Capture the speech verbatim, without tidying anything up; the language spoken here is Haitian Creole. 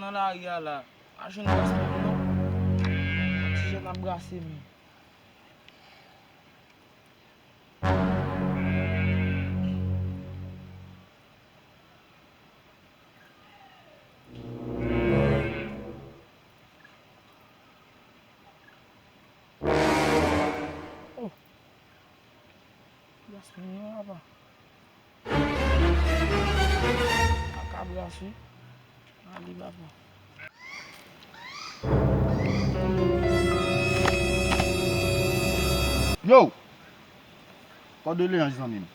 nan lari a la. Pa jwenn gaspon non. Ti jèn ap brase men. Oh. Gaspon non papa. Makabras wi. Ale papa. Yo! Kòdoleyans zanmi m.